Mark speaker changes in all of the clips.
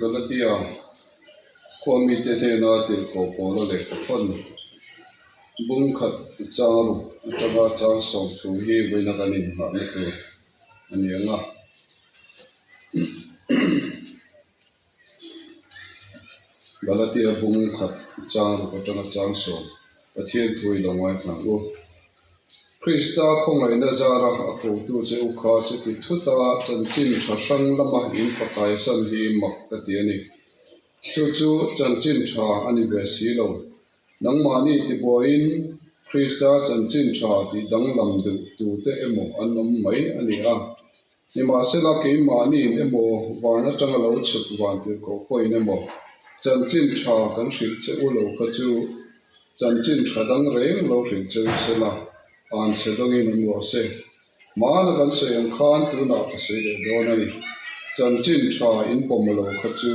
Speaker 1: Galatia khua mite hnena tirhkoh pawla lehkha thawn bung khat chang ruk atanga chang 30 hi vawiina kan inngahna tur a ni ang a. Galatia bung khat chang ruk atanga chang sawm Pathian thu i lo ngaithla ang u. Krista khawngaihna zara a kotu che u kha chuti thuta chanchin tha hrang lama in pakaisan hi mak ka ti a ni. Chu chu chanchin tha a ni ve si lo. Nangmahni tibuaiin Krista chanchin tha tih danglam deuh tute emaw an awm mai a ni a. Nimahsela keimahniin emaw van atanga lo chhuk van tirhkoh pawhin emaw chanchin tha kan hrilh che u lo kha chu chanchin tha dang reng lo hrilh che u sela, an chhe dawngin awm rawh se. Hmana kan sawi ang khan tunah ka sawi leh dawn a ni. Chanchin tha in pawm lo kha chu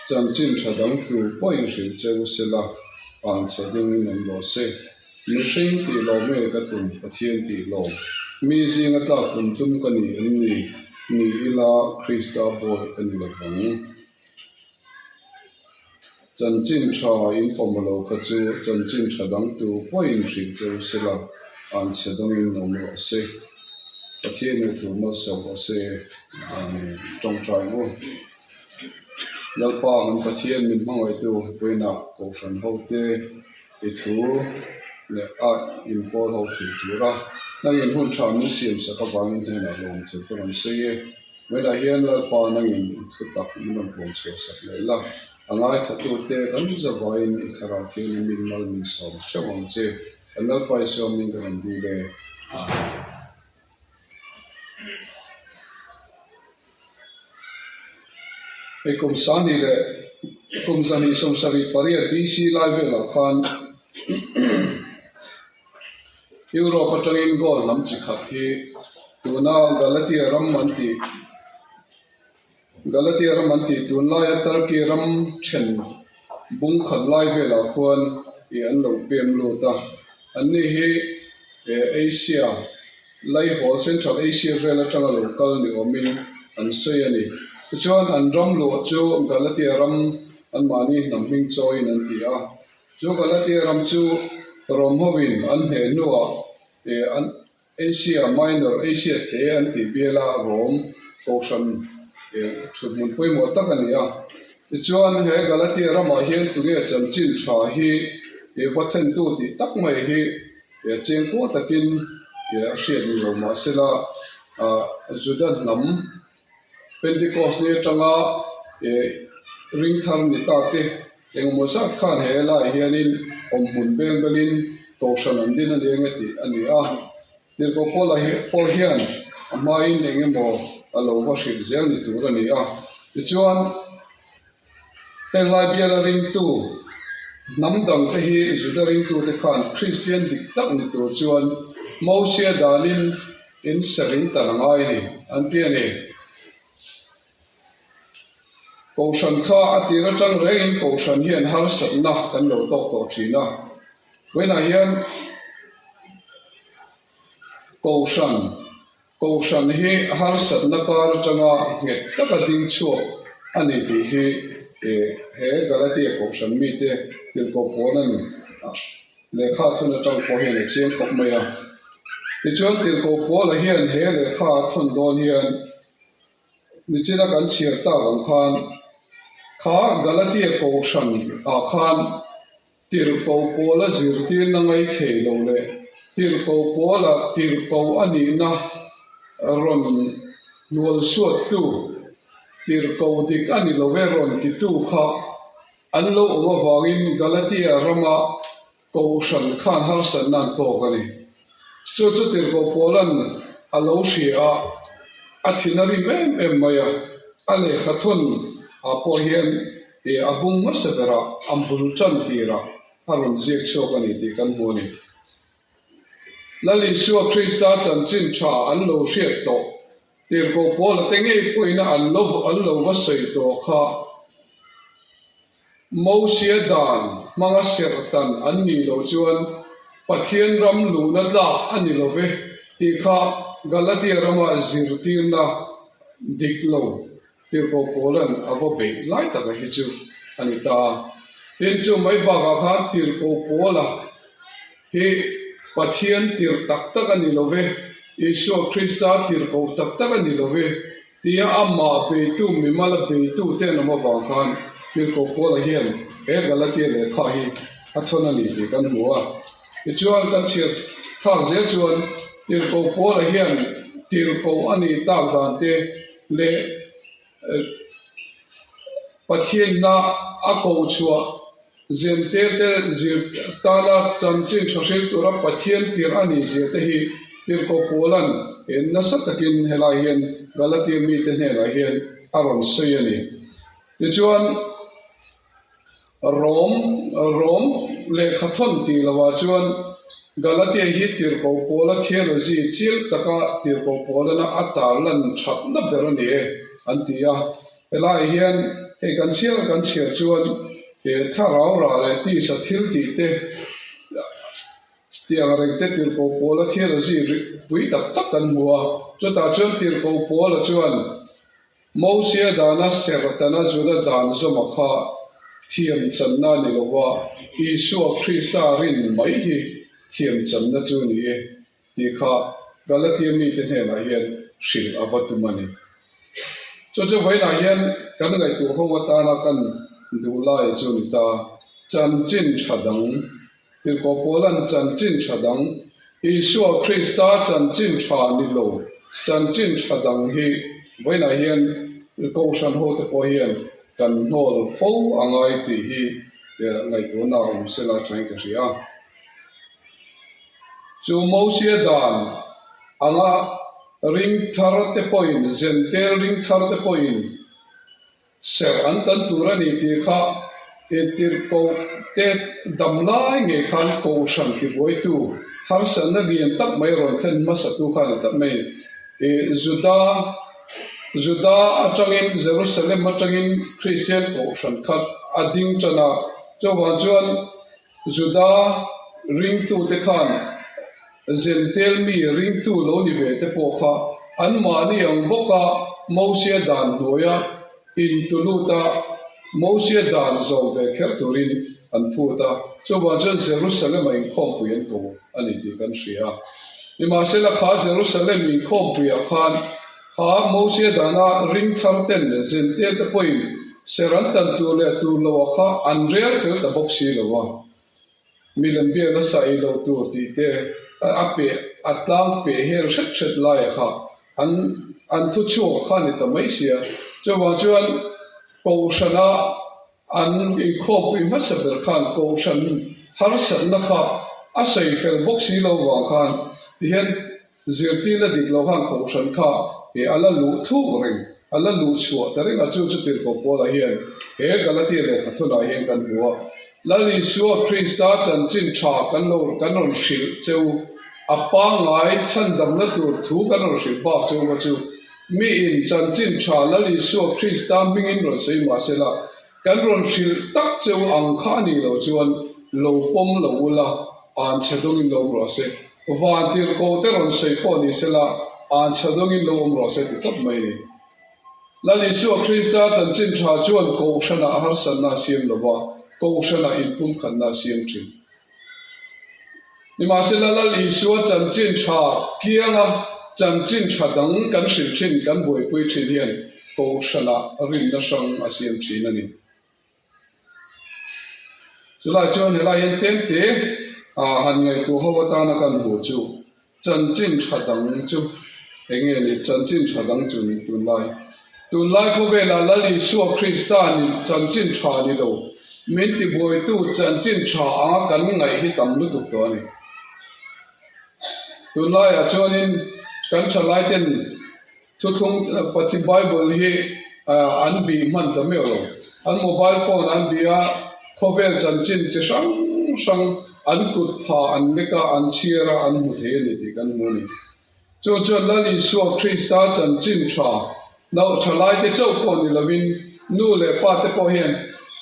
Speaker 1: chanchin tha dang tu pawhin hrilh che u sela, an chhe dawngin awm rawh se. Mihring tih lo nge ka tum, Pathian tih lo. Mi zinga tlak tum tum ka ni em ni? Ni ila Krista bawi ka ni lo vang. Chanchin tha in pawm lo kha chu chanchin tha dang tu pawhin hrilh che u sela, an chhe dawngin awm rawh se. Pathian nih thu malsawm rawh se, tawngtai ang u. Lalpa kan Pathian min hmangaihtu puiinah Kohhran hote I thu leh a inpawl ho thei tura nangin hun tha min siam sak avangin hnenah lawm thei ka rawn sawi e. Vawiinah hian Lalpa nangin i thu tak min rawn puan chhuah sak leh la, a ngaithlatute kan zavaiin i thlarau thianghlim min mal min sawm theuh ang che. Kan Lalpa i sawmin ka rawn dil e. Amen. Hei kum sani leh kum 278 BC lai velah khan Europe atangin Gaul hnam chi khat hi tuna Galatia ram an tih Galatia ram an tih tunlaia Turkey ram then bung khat lai velah khuan ih an lo pem lut a. Anni hi Asia, Laihawl, Central Asia vel atanga lo kal ni awmin an sawi a ni. Tichuan an ram luah chu Galatia ram anmahni hnam hming chawiin an ti a. Chu Galatia ram chu Rom hovin an hneh hnuah an Asia Minor, Asia te an tih biala Rom kohhran thuthmun pawimawh tak a ni a. Tichuan he Galatia ramah hian tunge chanchin tha hi va thlentu tih tak mai hi chengkual takin a hriat ni lo mahsela Juda hnam Pentecost ni atanga ringthar ni ta te engemaw zat khan he laiah hianin awmhmun beng belin kohhran an din a ni enge tih a ni a. Tirhkoh Paula pawh hian a hmain engemaw a lo va hrilh zel ni tur a ni a. Tichuan, heng lai biala ringtu hnam dangte hi Juda ringtute khan Kristian dik tak ni tur chuan Mosia danin in serh in tal a ngai a ni, an ti a ni. Kohhran kha a tir atang rengin Kohhran hian harsatna kan lo tawk tawh thin a. Vawiinah hian Kohhran, Kohhran hi harsatna kar atanga nghet taka ding chhuak a ni tih hi he Galatia Kohhran mite tirhkoh pawn a ni. Lehkha thawn atang pawh hian a chiang khawp mai a. Tichuan tirhkoh Paula hian he lehkha a thawn dawn hian Nichina kan chhiar tak ang khan kha Galatia Kohhran ah khan Tirhkoh Paula zirtirna ngai thei lo leh Tirhkoh Paula tirhkoh a nihna rawn hnual suattu, tirhkoh dik a ni lo e rawn titu kha an lo awm avangin Galatia rama Kohhran khan harsatna an tawk a ni. Chu chu Tirhkoh Paula'n a lo hria a, a thin a rim em em mai a. A lehkha thawn ah pawh hian ih a bung hmasa berah an bul tan tirah a rawn ziak chhuak a ni tih kan hmu a ni. Lal Isua Krista chanchin tha an lo hriat tawh Tirhkoh Paula te ngei pawhin an lo an lo va sawi tawh kha. Mosia dan hmanga serhtan an nih loh chuan Pathian ram luhna tlak a ni lo ve tih kha Galatia rama zirtirna dik lo. Tirhkoh Paula'n a va beih lai taka hi chu a ni ta a. Tin, chu mai bakah khan Tirhkoh Paula hi Pathian tirh tak tak a ni lo ve, Isua Krista tirhkoh tak tak a ni lo ve tia amah beitu mimala beitu te an awm avang khan Tirhkoh Paula hian he Galatia lehkha hi a thawn a ni tih kan hmu a. Tichuan, kan chhiar thlak zel chuan Tirhkoh Paula hian tirhkoh a nih tak dan te leh Pathianna a koh chhuah Zirtirte zir tana chanchin tha hril tura Pathian tirh a nih zia te hi Tirhkoh Paula'n nasa takin helai hian Galatia mite hnenah hian a rawn sawi a ni. Tichuan, Rom, Rom lehkha thawn tih lovah chuan Galatia hi Tirhkoh Paula theology chiang taka Tirhkoh Paulana a tarlan thatna ber a ni e an ti a. Helaiah hian hei kan chhiar kan chhiar chuan he thlarau rah leh tisa thil tih te tih ang reng te Tirhkoh Paula theology pui tak tak kan hmu a. Chutah chuan Tirhkoh Paula chuan Mosia dana sertana Juda dan zawma kha thiam channa a ni lo va, Isua Krista rin mai hi thiam channa chu ni e. Tih kha Galatia mite hnenah hian hrilh a va tum a ni. Chu chu vawiinah hian kan ngaihtuah ho atana kan duh lai chu ni ta, chanchin tha dang, Tirhkoh Paula'n chanchin tha dang, Isua Krista chanchin tha ni lo, chanchin tha dang hi vawiinah hian Kohhran hote pawh hian kan hnawl fo a ngai tih hi ngaihtuahna a awm sela thain ka hria. Chu Mosia dan anga ring thar te pawhin, Zentel ring thar te pawhin serh an tan tur a ni tih kha tirhkoh te dam lai ngei khan Kohhran tibuaitu harsatna lian tak mai rawn thlen hmasatu kha a ni tlat mai. Juda Juda atangin Jerusalem atangin Kristian Kohhran kha a ding tan a, chuvang chuan Juda ringtute khan Zentel mi ringtu lo ni ve te pawh kha anmahni ang bawka Mosia dan hnuaia intulut a, Mosia dan zawm ve kher turin an phut a. Chuvang chuan Jerusalem-a inkhawmpui an ko a ni tih kan hria. Nimahsela kha Jerusalem inkhawmpuiah khan kha Mosia dana ring thar ten Zentel te pawhin Ser an tan tur leh tur lo ah kha an rel fel ta bawk si lo a, milem biakna sa ei lo tur tih te a peh a tlang peh hel hret hret lai ah kha an an thu chhuak ah kha a ni ta mai sia. Chuvang chuan Kohhrana an inkhawmpui hmasa ber khan Kohhran harsatna kha a sawi fel bawk si lo vang khan tihian Zirtirna dik lo khan Kohhran kha he a la luh thuk reng, a la luh chhuah ta reng a, chu chu Tirhkoh Paula hian he Galatia lehkha thunah hian kan hmu a, Lal Isua Krista chanchin tha kan lo kan rawn hrilh che u, a pangngai chhandamna tur thu kan rawn hrilh bak che u kha chu miin chanchin tha Lal Isua Krista hmingin rawn sawi mah se la, kan rawn hrilh tak che u ang kha a nih loh chuan lo pawm lo ula, an chhe dawngin lo awm rawh se. Van tirhkoh te rawn sawi pawh ni sela, an chhe dawngin lo awm rawh se ti tawp mai a ni. Lal Isua Krista chanchin tha chuan Kohhranah harsatna a siam lo va, Kohhranah inpumkhatna a siam thin. Nimahsela Lal Isua chanchin tha kianga chanchin tha dang kan hrilh thin, kan buaipui thin hian Kohhranah rinna hrang a siam thin a ni. Chulai chuan helai hian tlem te ah han ngaihtuah ho atana kan hmuh chu chanchin tha dang chu eng nge ni chanchin tha dang chu ni tunlai tunlai khawvelah Lal Isua Krista ni chanchin tha ni lo min tibuaitu chanchin tha anga kan ngaih hi tam lutuk tawh a ni. Tunlaiah chuanin kan thalai ten Thuthlung Pathian Bible hi an bih hman ta meuh lo. An mobile phone an bih a, khawvel chanchin chi hrang hrang an kut pha an lek a, an chhiar a, an hmu thei a ni tih kan hmu a ni. Chu chuan Lal Isua Krista chanchin tha loh tha lai te chauh pawh ni lovin nu leh pa te pawh hian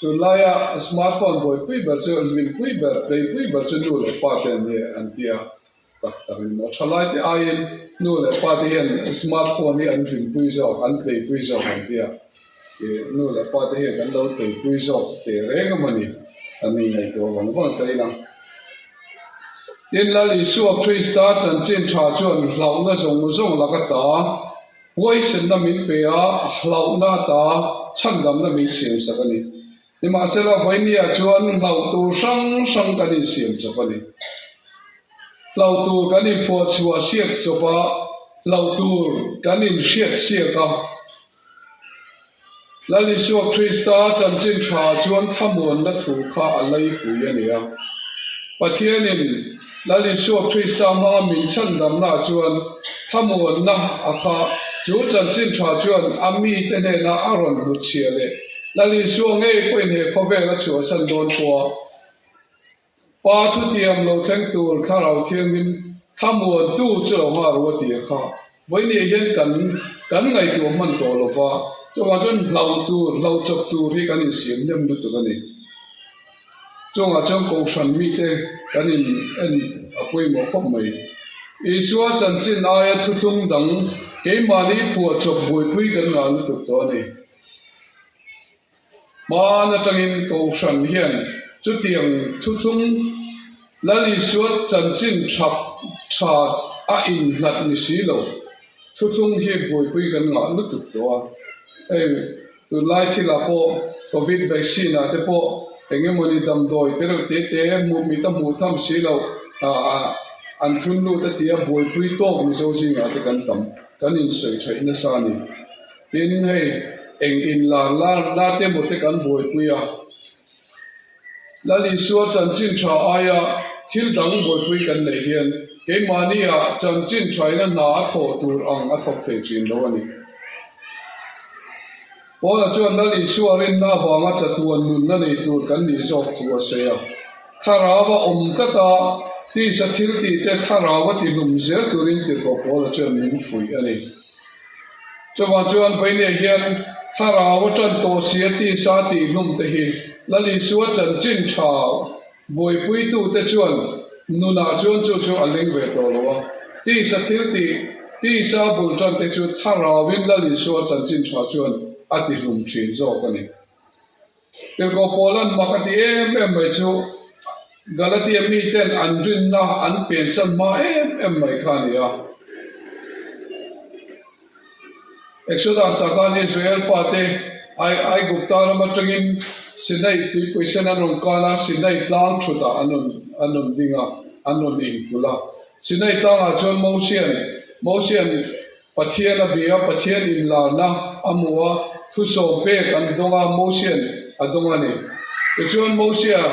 Speaker 1: tunlaia smartphone buaipui ber chu hlimpui ber, tleipui ber chu nu leh pa te an ni an ti a. Tak tak ni maw? Thalai te aiin nu leh pa te hian smart phone hi an hlimpui zawk, an tleipui zawk an ti a. Ih nu leh pa te hian kan lo tuipui zawk teh reng a mawni an inngaihtuah vang vang ta ila. Tin, Lal Isua Krista chanchin tha chuan hlauhna zawng zawng lak ata huaisenna min pe a, hlauhna ata chhandamna min siamsak a ni. Nimahsela, vawinia chuan hlauh tur hrang hrang kan insiam chawp a ni. Hlauh tur kan inphuah chhuah siak chawp a, hlauh tur kan inhriat siak a. Lal Isua Krista chanchin tha chuan thlamuanna thu kha a leipui a ni a. Pathianin Lal Isua Krista hmanga min chhandamna chuan thlamuanna a kha chu chanchin tha chuan a mite hnena a rawn hnutchhiah leh Lal Isua ngei pawhin he khawvel a chhuahsan dawn pawha Pa thutiam lo thleng tur Thlarau Thianghlim thlamuantu chu lo nghal ru a ti a kha. Vawinia hian kan kan ngaihtuah hman tawh lo va, chuvang chuan hlauh tur, hlauh chawp tur hi kan insiam hnem lutuk a ni. Chungah chuan Kohhran mite kan in en a pawimawh khawp mai. Isua chanchin aia thuthlung dang keimahni phuah chawp buaipui kan ngah lutuk tawh a ni. Hmaan atangin Kohhran hian chutiang thuthlung Lal Isua chanchin tha tha a innghat ni si lo. Thuthlung hi buaipui kan ngah lutuk tawh a. Hei tunlai thilah pawh Covid vaccine ah te pawh eng emawni damdawi te reuh te te hmuh mit a hmuh tham si lo an thun lut a tia buaipui tawk Mizo zingah te kan tam kan insawi theih nasa a ni. Tin, hei eng in lar lar la te maw te kan buaipui a, Lal Isua chanchin tha aia thil dang buaipui kan neih hian keimahni ah chanchin thaina hna a thawh tur ang a thawk thei thin lo a ni. Paula chuan Lal Isua rinna avanga chatuan nunna nei tur kan nih zawk thu a sawi a. Thlarau a awm tlat a, tisa thil tih te thlarau a tihlum zel turin tirhkoh Paula chuan min fuih a ni. Chuvang chuan Vawinia hian thlarau a tan tawh si a tisa tih hlum te hi Lal Isua chanchin tha buaipuitute chuan nunah chuan chu chu a leng ve tawh lo a. Tisa thil tih, tisa bul tan te chu thlarauin Lal Isua chanchin tha chuan a ti hlum thin zawk a ni. Tirhkoh Paula'n mak a ti em em mai chu Galatia miten an rinna an pensan hma em em mai kha a ni a. Exodus-ah khan Israel fate Aigupta ram atangin Sinai tuipui sen an rawn kan a, Sinai tlang thutah an rawn an rawn ding a, an rawn inkulh a. Sinai tlangah chuan Mosia'n Mosia'n Pathian a bia, Pathian inlarna a hmu a, thusawm pek an dawng a, Mosia'n a dawng a ni. Tichuan Mosia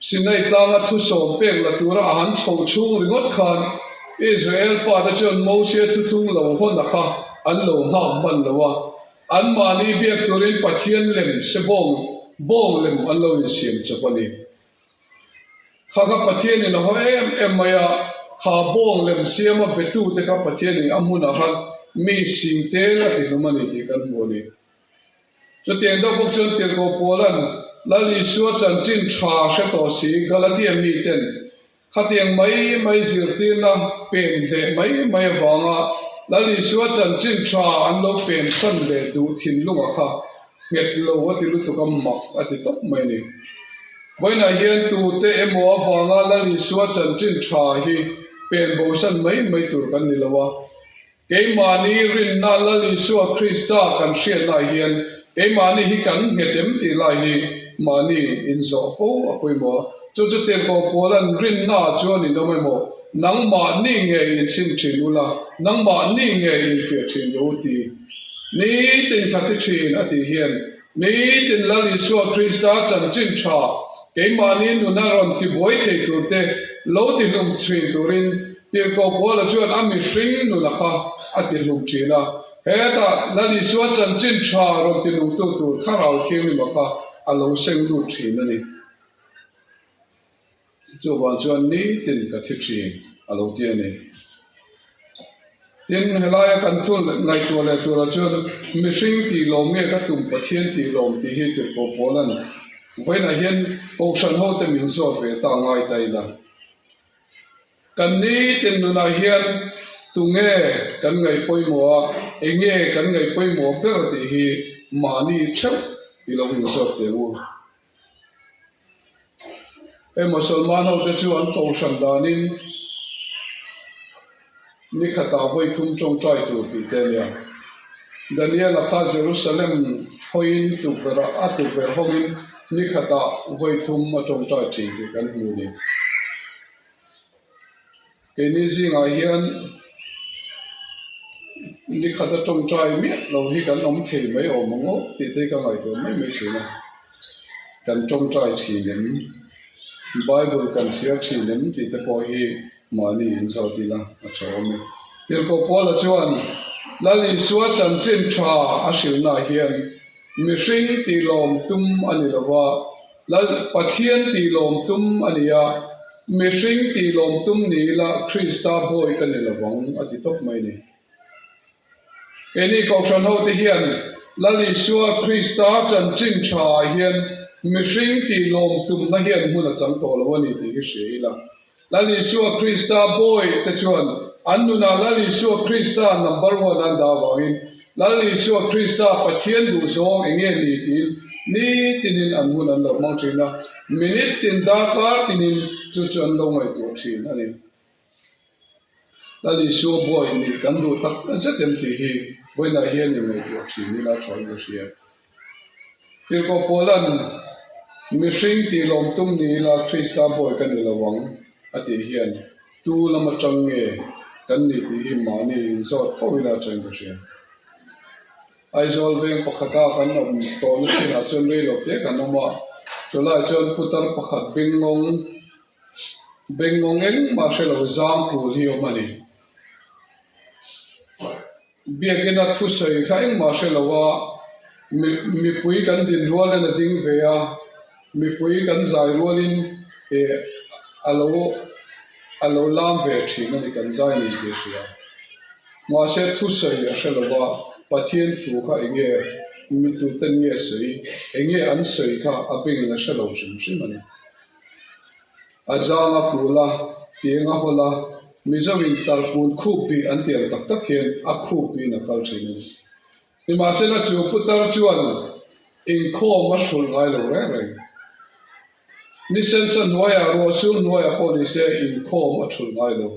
Speaker 1: Sinai tlanga thusawm pek la tura a han chhoh chhung ringawt khan Israel fate chuan Mosia thuthlung lo hawn a kha an lo nghak hman lo a, anmahni biak turin Pathian lem sebawng bawng lem an lo insiam chawp a ni. Kha kha Pathianin a haw em em mai a, kha bawng lem siama betute kha Pathianin a hmunah khan mi sing tel a ti hlum a ni tih kan hmu a ni. Chutiang deuh bawk chuan Tirhkoh Paula'n Lal Isua chanchin tha hre tawh si Galatia miten Khatiang mai mai zirtirna pen hleh mai mai avanga Lal Isua chanchin tha an lo pen san leh duh thinlunga kha nghet lo a ti lutuk a mak a ti tawp mai a ni. Vawiinah hian tute emaw avanga Lal Isua chanchin tha hi pen bosan mai mai tur kan ni lo a, Keimahni rinna Lal Isua Krista kan hriatna hian keimahni hi kan nghet em tih lai hi mahni inzawh fo a pawimawh a. Chu chu tirhkoh Paula'n rinna chuan in awm emaw, nangmahni ngei inchhin thin ula, nangmahni ngei infiah thin rawh u ti nitin kha ti thin a tih hian nitin Lal Isua Krista chanchin tha keimahni nuna rawn tibuai thei turte lo tihlum thin turin Tirhkoh Paula chuan a mihring nuna kha a ti hlum thin a, hetah Lal Isua chanchin tha rawn ti nungtu tur Thlarau Thianghlim-a kha a lo seng lut thin a ni. Chuvang chuan nitin ka thi thin a lo ti a ni. Tin, helaia kan thul ngaihtuah leh turah chuan mihring tih lawm nge ka tum Pathian tih lawm tih hi Tirhkoh Paula'n vawiinah hian Kohhran hote min zawt ve ta ngai ta ila. Kan nitin nunah hian tunge kan ngaih pawimawh a, enge kan ngaih pawimawh ber tih hi mahni theuh i lo inzawt teh u. Hei Mosolman ho te chu an kohhran danin ni khatah vawi thum tawngtai tur tih te a nia. Daniel-a kha Jerusalem hawiin tukverh a tukverh hawngin ni khatah vawi thum a tawngtai thin tih kan hmu ni. Keini zingah hian ni khata tawngtai miah lo hi kan awm thei mai awm ang aw tih te hi ka ngaihtuah mai mai thin a, kan tawngtai thin em, Bible kan chhiar thin em tih te pawh hi mahni in zawt ila a tha awm e. Tirhkoh Paula chuan Lal Isua chanchin tha a hrilhnaah hian mihring tihlawm tum a ni lo va, Lal Pathian tih lawm tum a ni a, mihring tih lawm tum ni ila Krista bawi ka ni lovang a ti tawp mai ni. Keini Kohhran hote hian Lal Isua Krista chanchin tha ah hian mihring tih lawm tumna hian hmun a chang tawh lo a ni tih hi hria ila. Lal Isua Krista bawi te chuan an nunah Lal Isua Krista number one an dah avangin Lal Isua Krista Pathian duhzawng eng nge ni tiin nitinin an hun an lo hmang thin a, minute tin darkar tinin chu chu an lo ngaihtuah thin a ni. Lal Isua bawi nih kan duh tak zet em tih hi vawiinah hian i ngaihtuah thin ila tha in ka hria. Tirhkoh Paula'n mihring tih lawm tum ni ila Krista bawi ka ni lo ang a tih hian tu lam atang nge kan ni tih hi mahni inzawt fo ila atangin ka hria. Aizawl veng pakhata kan awm tawhna chinah chuan rei lo te kan awm a, chulaiah chuan putar pakhat bengngawng bengngawng engmah hre lo zang kul hi a awm a ni. Biakina thusawi kha engmah hre lo a, mipui kan din rualin a ding ve a, mipui kan zai rualin eh a lo a lo lam ve thin a ni kan zai ni tih a hria. Mahse thusawi a hre lo a, Pathian thu kha eng nge mituten nge sawi, eng nge an sawi kha a bengin a hre lo hrim hrim a ni. A zang a kul a, tiang a hawl a, Mizo in tarkun khup bih an ti ang tak tak hian a khup bihin a kal thin a ni. Nimahsela chu putar chuan inkhawm a hrulh ngai lo reng reng. Ni sensa hnuaiah ruahsur hnuaiah pawh ni se inkhawm a hrulh ngai lo.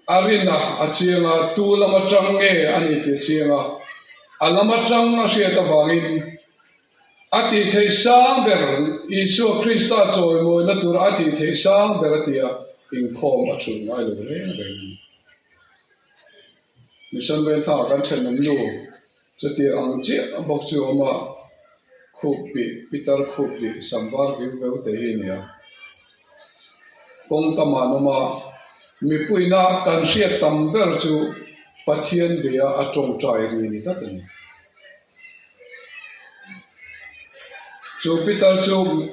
Speaker 1: A rin a, a chiang a, tu lam atang nge a ni tih a chiang a, a lam atang a hriat avangin A tih theih sang ber, Isua Krista chawimawina tura a tih theih sang ber a ti a, inkhawm a thulh ngai lo reng reng a ni. Mission Vengthlang ah kan thenawm nu chuti ang chiah bawk chu a awm a, khup bih, pitar khup bih sam var viu veu te hi a ni a. Kawng tam ah an awm a, mipuina kan hriat tam ber chu Pathian bia a tawngtai ri ni tlat a ni. Chu Peter chu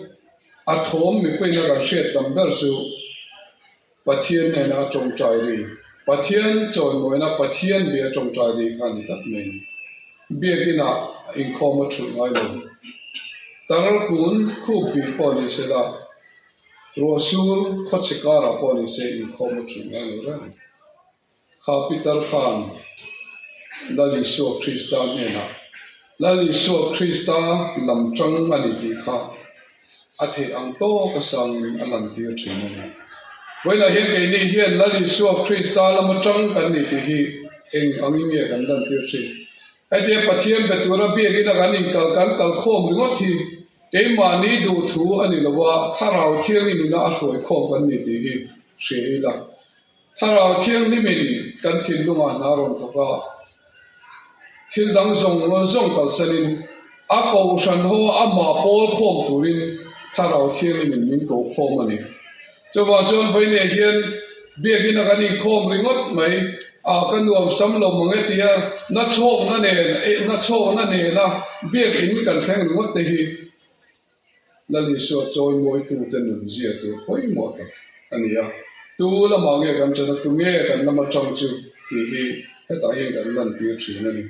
Speaker 1: a thawm mipuiin a kan hriat tam ber chu Pathian hnena a tawngtai ri, Pathian chawimawina Pathian bia tawngtai ri kha a ni tlat mai a ni. Biakinah inkhawm a thulh ngai lo. Tar kun khup bih pawh ni se la, ruahsur khawchhe karah pawh ni se inkhawm a thulh ngai lo reng. Kha Peter khan Lal Isua Krista hnenah, Lal Isua Krista lam tang a ni tih kha a theih ang tawk a sangin a lantir thin a ni. Vawiinah hian keini hian Lal Isua Krista lam atang kan ni tih hi eng angin nge kan lantir thin? Hetia Pathian be tura biakin a kan inkal kan kalkhawm ringawt hi keimahni duhthu a ni lo a, Thlarau Thianghlimina a hruaikhawm kan ni tih hi hria ila. Thlarau Thianghlimin kan thinlungah hna rawn thawk a, thil dang zawng zawng kalsanin a kohhran ho amah pawl khawm turin Thlarau Thianghlimin min ko khawm a ni. Chuvang chuan vawiinah hian biakina kan inkhawm ringawt mai a, ka nuam sam lo mang e tia nachhawkna nen nachhawkna nena biakin kan thleng ringawt te hi Lal Isua chawimawitute nun zia tur pawimawh tak a ni a, tu lamah nge kan ṭan a, tu nge kan lama ṭang chu tih hi hetah hian kan lantir ṭhin a ni.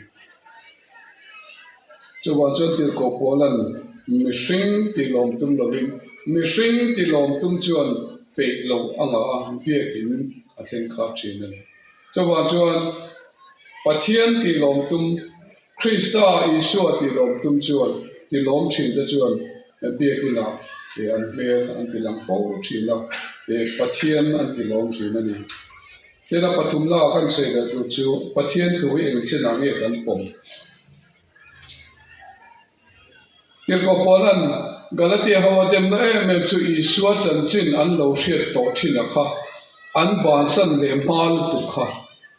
Speaker 1: Chuvang chuan tirhkoh Paula'n mihring tihlawm tum lovin mihring tihlawm tum chuan peih loh a ngah a, biakin a thleng khak ṭhin a ni. Chuvang chuan Pathian tihlawm tum. Krista Isua tilawm tum chuan tilawm thin te chuan biakinah an hmel an tilang fo thin a, Pathian an tilawm thin a ni. Tuna pathumna ah kan sawi leh tur chu Pathian thu hi eng chinah nge kan pawm? Tirhkoh Paula'n Galatia ho a demna em em chu Isua chanchin an lo hriat tawh thin a kha, an bansan leh hma lutuk kha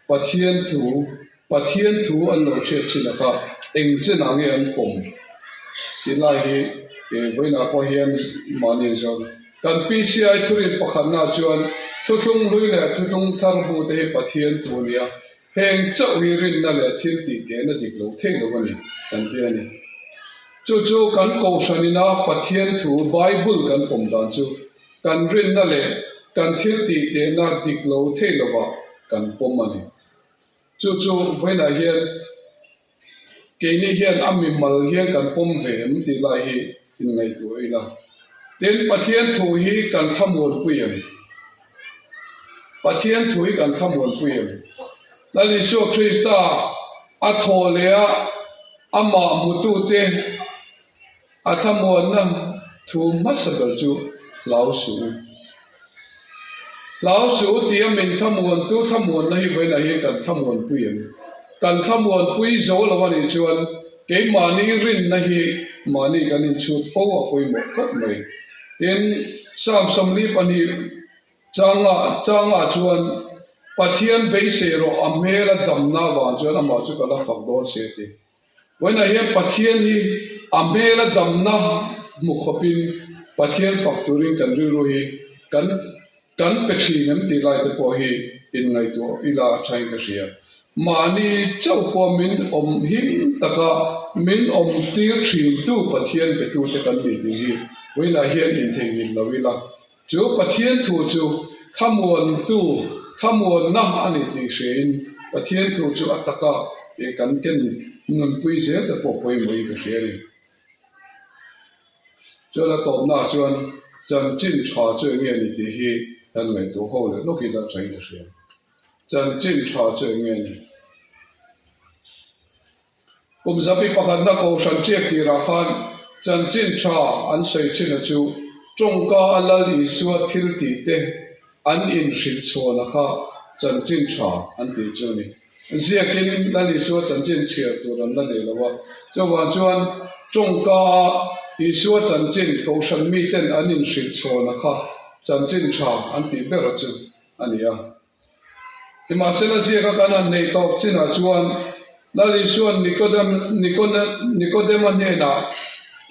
Speaker 1: Pathian thu Pathian thu an lo hriat thin a kha eng chinah nge an pawm tih lai hi vawiinah pawh hian mahni an zawt. Kan PCI thurin pakhatna chuan thuthlung hlui leh thuthlung thar bu te hi Pathian thu a ni a, heng chauh hi rinna leh thil tih tehna dik lo thei lo a ni kan ti a ni. Chu chu kan kohhran ina Pathian thu Bible kan pawm dan chu kan rinna leh kan thil tih tehna dik lo thei lovah kan pawm a ni. Chu chu vawiinah hian keini hian a mimal hian kan pawm ve em tih lai hi inngaihtuah ila. Tin, Pathian thu hi kan thlamuanpui em? Pathian thu hi kan thlamuanpui em? Lal Isua Krista a thawh leh a amah hmutute A thlamuanna thu hmasa ber chu hlau suh u. Hlau suh u tia min thlamuantu thlamuanna hi vawiinah hian kan thlamuanpui em? Kan thlamuanpui zo lo a nih chuan keimahni rinna hi mahni kan inchhut fo a pawimawh khawp mai. Tin, Psalm 42 changa changah chuan Pathian beisei rawh a hmel a damna avang chuan amah chu ka la fak dawn si a ti. Vawiinah hian Pathian hi a hmela damna hmu khawpin Pathian fak turin kan rilru hi kan kan pe thin em tih lai te pawh hi inngaihtuah ila a thain ka hria. Mahni chauh pawh min awm him taka min awm tir thintu Pathian betute kan ni tih hi vawiinah hian intheihnghilh lo ila. Chu Pathian thu chu thlamuantu, thlamuanna a ni tih hriain Pathian thu chu a taka kan ken nunpui zel te pawh pawimawhin ka hria a ni. Chuan a tawpnaah chuan chanchin tha chu eng nge ni tih hi kan ngaihtuah ho leh lawkin a thain ka hria. Chanchin tha chu eng nge ni? Kum zapi pakhatna Kohhran ṭiak tirah khan chanchin ṭha an sawi ṭhin a chu ṭawngka a Lal Isua thil tih te an inhrilh chhuahna kha chanchin ṭha an tih chu a ni. Ziakin Lal Isua chanchin chhiar tur an la nei lo a, chuvang chuan ṭawngka a Isua chanchin Kohhran miten an inhrilh chhuahna kha chanchin ṭha an tih ber a chu a ni a. Nimahsela ziaka kan han neih tawp chinah chuan Lal Isua'n Nikodema hnenah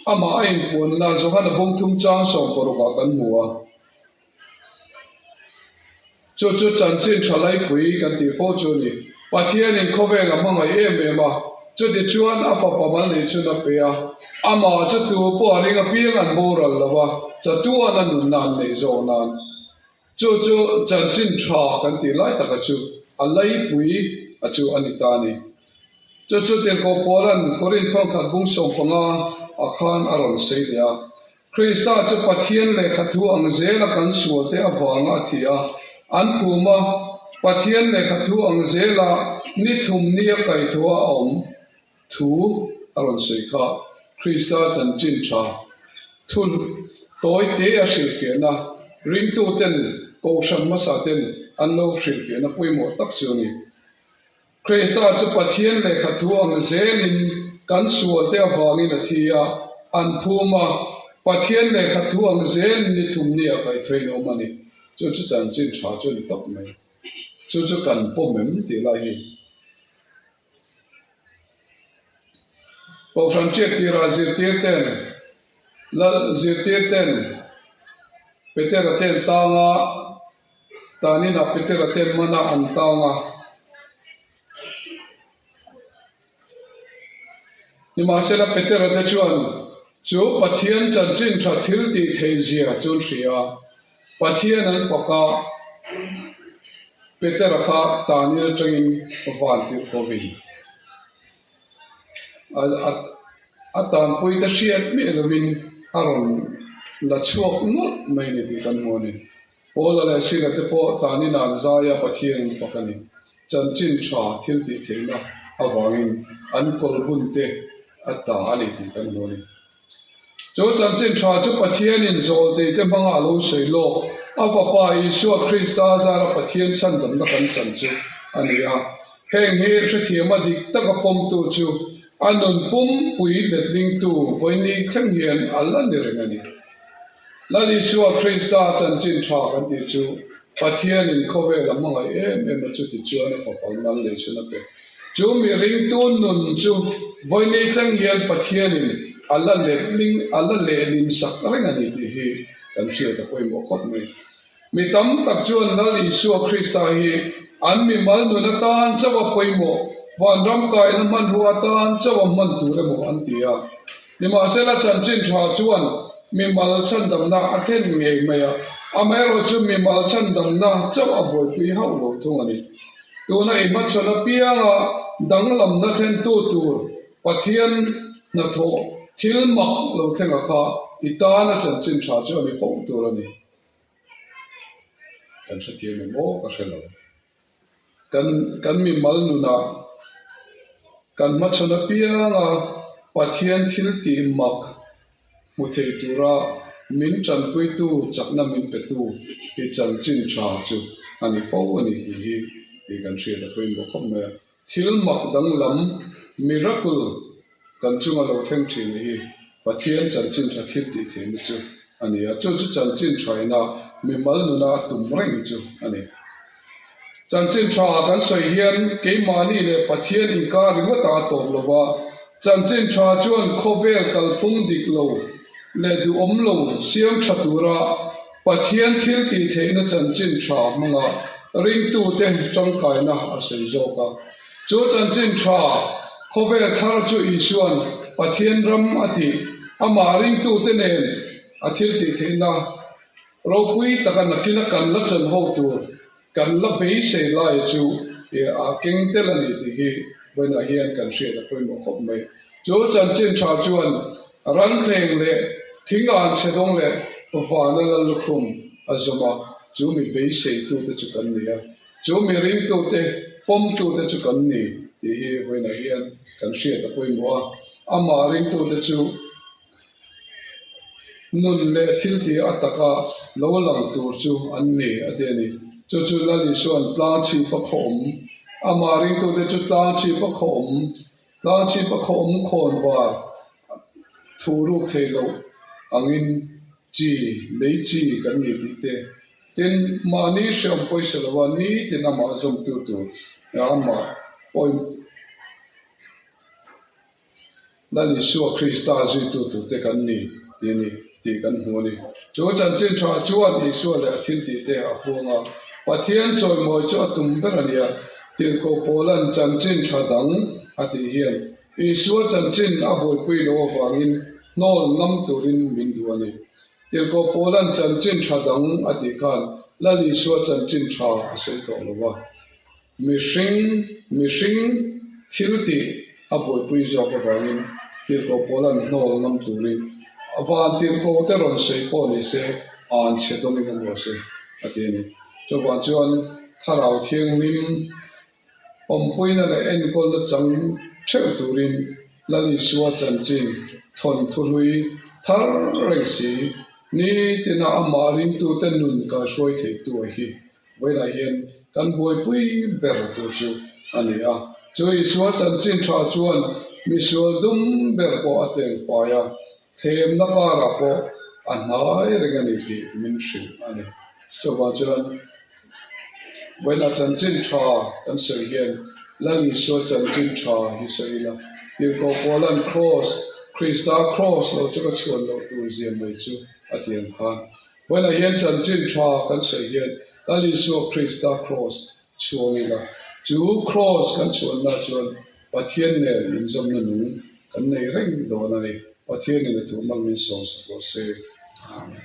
Speaker 1: amah a inpuanna Johana bung thum chang sawmparukah kan hmu a. Chu chu chanchin tha laipui kan tih fo chu a ni. Pathianin khawvel a hmangaih em em a, chutichuan a fapa mal neih chhun a pe a, amah chu tu pawh a ring apiang an boral lo a, chatuan a nunna an neih zawk nan. Chu chu chanchin tha kan tih lai taka chu a laipui a chu a ni ta a ni. Chu chu Tirhkoh Paula'n Korinth thawnkhat bung 15 ah khan a rawn sawi leh a. Krista chu Pathian lehkha thu ang zela kan sualte avanga a thi a, an phum a, Pathian lehkha thu ang zela ni thum nia kaihthawh a awm Thu a rawn sawi kha Krista chanchin tha thun tawi te a hrilhfiahna, ringtuten Kohhran hmasa ten an lo hrilhfiahna pawimawh tak chu a ni. Krista chu Pathian lehkha thu ang zelin kan sualte avangin a thi a, an phum a, Pathian lehkha thu ang zelin ni thum ni a kaihthawin a awm a ni. Chu chu chanchin tha chu a ni tawp mai. Chu chu kan pawm em tih lai hi. Kohhran ṭiak tirah zirtir ten Lal zirtir ten Petera ten tang a, taninah Petera ten mana an tang a. Nimahsela Petera te chuan chu Pathian chanchin tha thil tih theih zia chu an hria a, Pathian an fak a, Petera kha tanin atangin van tirh kovin a tanpui te hriat miah lovin a rawn la chhuak nawlh mai a ni tih kan hmu a ni. Paula leh Sila te pawh tanin an zai a, Pathian an fak a ni. Chanchin tha thil tih theihna. avangin an kawlbunte a ta a ni tih kan hmu a ni. Chu chanchin tha chu Pathianin zawlteite hmanga a lo sawi lawk, a Fapa Isua Krista zara Pathian chhandamna kan chan chu a ni a. Heng hi hrethiama dik taka pawmtu chu a nun pumpui letlingtu vawiini thleng hian a la ni reng a ni. Lal Isua Krista chanchin tha kan tih chu Pathianin khawvel a hmangaih em em a chuti chuan a Fapa mal lei chhun a pe. Chu mi ringtu nun chu vawiini thleng hian Pathianin a la letling a la lehlin sak reng a ni tih hi kan hriat a pawimawh khawp mai. Mi tam tak chuan Lal Isua Krista hi an mimal nun atan chauh a pawimawh, vanram kaina hmanrua atan chauh a hman tur emaw an ti a. Nimahsela chanchin tha chuan mimal chhandamna a thlen ngei mai a, amaherawhchu mimal chhandamna chauh a buaipui hauh lo thung a ni. Tuna i hmachhawn apianga danglamna thlentu tur Pathian hnathawh thil mak lo thlenga kha i tana chanchin tha chu a ni fo tur a ni. Kan hrethiam em aw ka hre lo. Kan kan mimal nunah kan hmachhawn apianga Pathian thil tih mak hmu thei tura min tanpuitu chakna min petu hi chanchin tha chu a ni fo a ni tih hi hi kan hriat a pawimawh khawp mai a. Thil mak danglam, miracle, kan chunga lo thleng thin hi Pathian chanchin tha thil tih theihna chu a ni a, chu chu chanchin thaina mimal nuna a tum reng chu a ni. Chanchin tha kan sawi hian keimahni leh Pathian inkar ringawtah a tawp lo va, chanchin tha chuan khawvel kalphung dik lo leh duhawm lo siam tha tura Pathian thil tih theihna chanchin tha hmanga ringtute tangkaina a sawi zawk a. Chu chanchin tha khawvel thar chu Isua'n Pathian ram a tih, amah ringtute nen a thil tih theihna ropui taka nakina kan la chan ho tur kan la beisei lai chu a keng tel a ni tih hi vawiinah hian kan hriat a pawimawh khawp mai. Chu chanchin tha chuan ranthleng leh thing an chhe dawng leh vana lal lukhum a zawm a, chu mi beiseitute chu kan ni a. Chu mi ringtute, pawmtute chu kan ni tih hi vawiinah hian kan hriat a pawimawh a. Amah ringtute chu nun leh thiltih a taka lo lang tur chu an ni a ti a ni. Chu chu Lal Isua'n tlang chhip a khaw awm. Amah ringtute chu tlang chhip a khaw awm, tlang chhip a khaw awm khawn var thu ruk thei loh angin chi, lei chi kan ni tih te Tin, mahni hreawm pawisa lova nitin amah zawmtu tur amah pawhin Lal Isua Krista zuitu turte kan ni tih a ni tih kan hmu a ni. Chu chanchin tha chuan Isua leh a thiltihte a puang a, Pathian chawimawi chu a tum ber a nia. Tirhkoh Paula'n chanchin tha dang a tih hian Isua chanchin a buaipui loh avangin hnawl ngam turin min duh a ni. Tirhkoh Paula'n chanchin tha dang a tih khan Lal Isua chanchin tha a sawi tawh lo va. Mihring, mihring thil tih a buaipui zawk avangin Tirhkoh Paula'n hnawl ngam turin a van tirhkoh te rawn sawi pawh ni se an chhe dawngin a hmu se a ti a ni. Chuvang chuan Thlarau Thianghlim Awmpuina leh enkawlna chang theuh turin Lal Isua chanchin thawnthu hlui thar reng si, nitina amah ringtute nun kaihruai theitu a hi vawilah hian kan buaipui ber tur chu a ni a. Chu Isua chanchin tha chuan misual dum ber pawh a tleng fai a, thlemna karah pawh a hnai reng a ni tih min hrilh a ni. Chuvang chuan Vawiinah chanchin tha kan sawi hian Lal Isua chanchin tha hi sawi ila, Tirhkoh Paula'n Kraws, Krista Kraws lo chu ka chhuan loh tur zia mai chu a ti ang khan. Vawiinah hian chanchin tha kan sawi hian Lal Isua Krista Kraws chhuang ila, chu Kraws kan chhuanna chuan Pathian nen inzawmna nung kan nei reng dawn a ni. Pathianin a thu hmang min sawm sak rawh se. Amen.